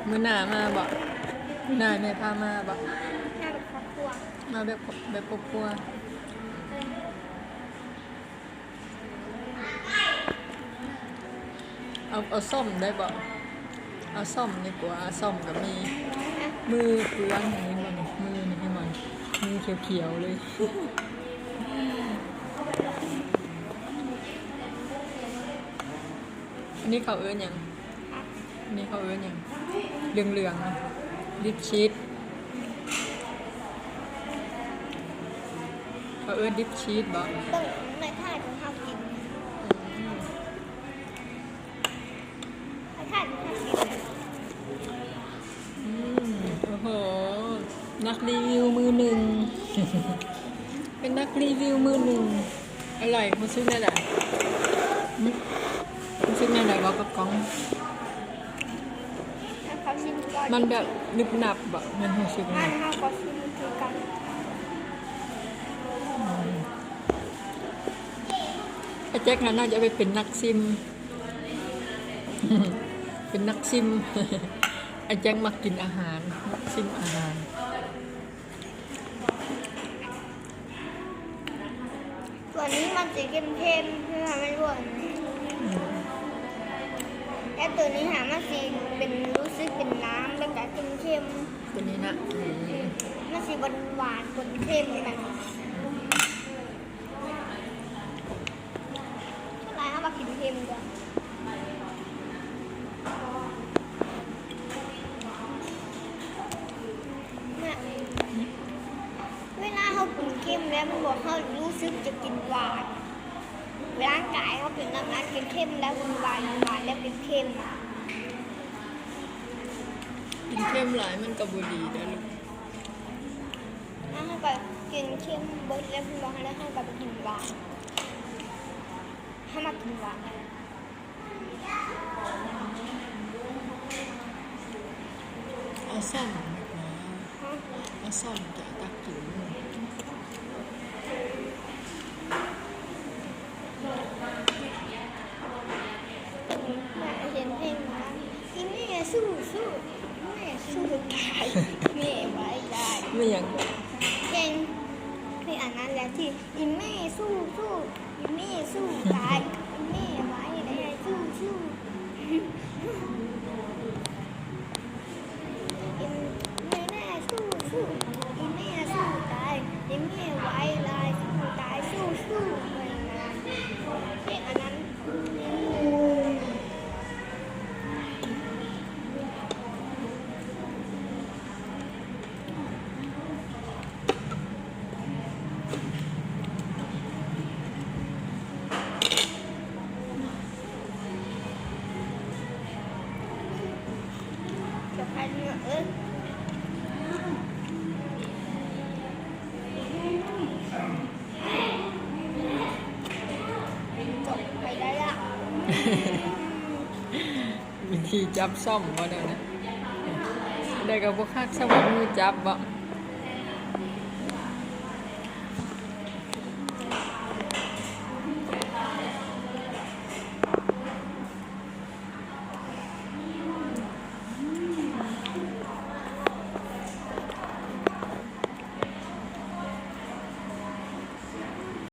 ມື້ໜ້າມາບໍ່? ມື້ໜ້າແມ່ພາມາບໍ່? ມາແບບຄອບຄົວ ມາແບບ ແບບຄອບຄົວ. ເອົາ ເອົາສ້ອມໄດ້ບໍ່? ເອົາສ້ອມດີກວ່າ ສ້ອມກໍມີ. ມືເປື້ອນ ເຫັນບໍ່ນີ້? ມືນີ້ ເຫັນບໍ່? ມືຂຽວໆເລີຍ. ອັນນີ້ເຂົາເອີ້ນຫຍັງ? ອັນນີ້ເຂົາເອີ້ນຫຍັງ? ເຫຼືອງໆ ລິບຊີດ. ເຂົາເອີ້ນລິບຊີດບໍ່? ເບິ່ງແມ່ຄ້າຂອງເຮົາກິນ. ອືມ ແມ່ຄ້າຂອງເຮົາກິນ. ອືມ ໂອ້ໂຫ ນັກຣີວິວມືໜຶ່ງ ເປັນນັກຣີວິວມືໜຶ່ງ. ອະຮ່ອຍ ຮູ້ສຶກແນວໃດ? ຫຶ? ຮູ້ສຶກແນວໃດ? ເວົ້າກັບກ້ອງ. ມັນແບບໜຶບໜັບບໍ່? ມັນຮູ້ສຶກແນວໃດ? ເຮົາກໍຊິມຄືກັນ. ອືມ ອາແຈັກຫັ້ນໜ້າຈະໄປເປັນນັກຊິມ ເປັນນັກຊິມ. ອາແຈັກມັກກິນອາຫານ ມັກຊິມອາຫານ. ຕົວນີ້ມັນຊິເຄັມໆ ຄືວ່າແມ່ນບໍ່? ແຕ່ຕົວນີ້ຫາ ມັນຊິເປັນ ຮູ້ສຶກເປັນນ້ຳ ແລ້ວກໍເຄັມໆ. ຕົວນີ້ນະ ອືມ ມັນຊິຫວານໆ ເຄັມໆ ແບບ ສ່ວນຫຼາຍເຮົາມັກກິນເຄັມກວ່າ. ເວລາເຮົາກິນເຄັມແລ້ວ ມັນບອກເຮົາຮູ້ສຶກຈະກິນຫວານ. ເວລາກາຍເຮົາເປັນແບບນັ້ນ ກິນເຄັມແລ້ວຫວານ ຫວານແລ້ວເປັນເຄັມ. ກິນເຄັມຫຼາຍມັນກໍບໍ່ດີເດ້ລູກ. ແລ້ວເຮົາກໍກິນເຄັມເບິດແລ້ວ ເພິ່ນບອກໃຫ້ເຮົາກໍໄປກິນຫວານ. ເຮົາມັກກິນຫວານ. ເອົາຊ້ອນດີກວ່າ. ຮະ? ເອົາຊ້ອນຈະຕັກກິນ. ເຫັນເພງ ອີແມ່ສູ້ໆ ອີແມ່ສູ້ຕາຍ ແມ່ໄວ້ໄດ້. ແມ່ຫຍັງ? ເພງ ເພງອັນນັ້ນແຫຼະທີ່ ອີແມ່ສູ້ໆ ອີແມ່ສູ້ຕາຍ ອີແມ່ໄວ້ໄດ້ ສູ້ໆ ອີແມ່ສູ້ໆ ອີແມ່ສູ້ຕາຍ ອີແມ່ໄວ້ໄດ້ ສູ້ຕາຍ ສູ້ໆ ເພງອັນນັ້ນ. ຈະໄປເມືອເອີຍ ຈົບໄປໄດ້ລະ. ວິທີຈັບສ້ອມບໍ່ແນວນັ້ນ ໄດ້ກໍບໍ່ຄັກ ສຳລັບມືຈັບບໍ່?